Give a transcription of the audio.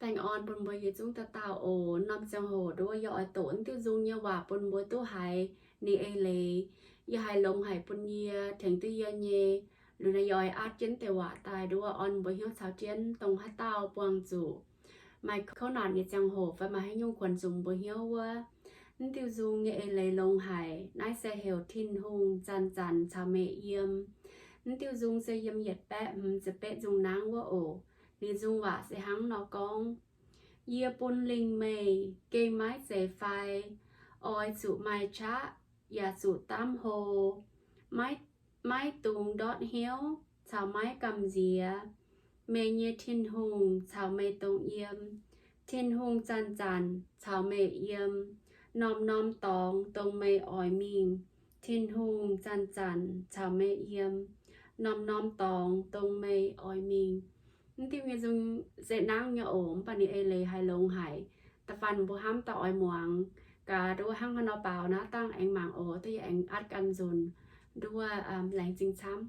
Laengz orn bun mbuo yietc zungv dauh dauh oc. Norm ziangh hoc nduov yie oix doqc naaiv diuh nzung nyei waac bun mbuo duqv haiz ninh eix leiz. Yie haiz longx haic bun yie, tengx duqv yie nyei. Liuz naaiv yie oix aatv jienv deix waac daaih nduov orn mbuo hnyouv caux jienv dongh haaix dauh buangh zuqc maaih kouv naanc nyei ziangh hoc fai maaih haaix nyungc kuonx nzunc mbuo hnyouv wuov. Naaiv diuh nzung nyei eix leiz longx haic. Naaiv se heuc Tin-Hungh zanc-zanc caux meih yiem. Naaiv diuh nzung se yiem yietc baeqv hmz ziepc betv nzung nangv wuov oc. Ninh nzung waac se hnangv nor gorngv, Yie bun lingh meih gengh maiv zeiz fai, oix zuqc maaih qaqv yaac zuqc daamv hlo, maiv, maiv dungx ndortv hnyouv caux maiv gamh nziex. Meih nyei Tin-Hungh caux meih dongh yiem. Tin-Hungh zanc-zanc caux meih yiem. Norm-norm dorngx dongh meih oix mingh, Tin-Hungh zanc-zanc caux meih yiem. Norm-norm dorngx dongh meih oix mingh. Mv diuh nyei nzung se nangv nyei oc, mv baac ninh eix leiz haiz longx haic. Da'faanh mbuo hnamv daaih oix muangx gaax nduov hnangv haaix nor baaux naaiv dangh aengx mangc oc. Duqv yie aengx aatv ganh nzunc nduov, laengz zingh camv.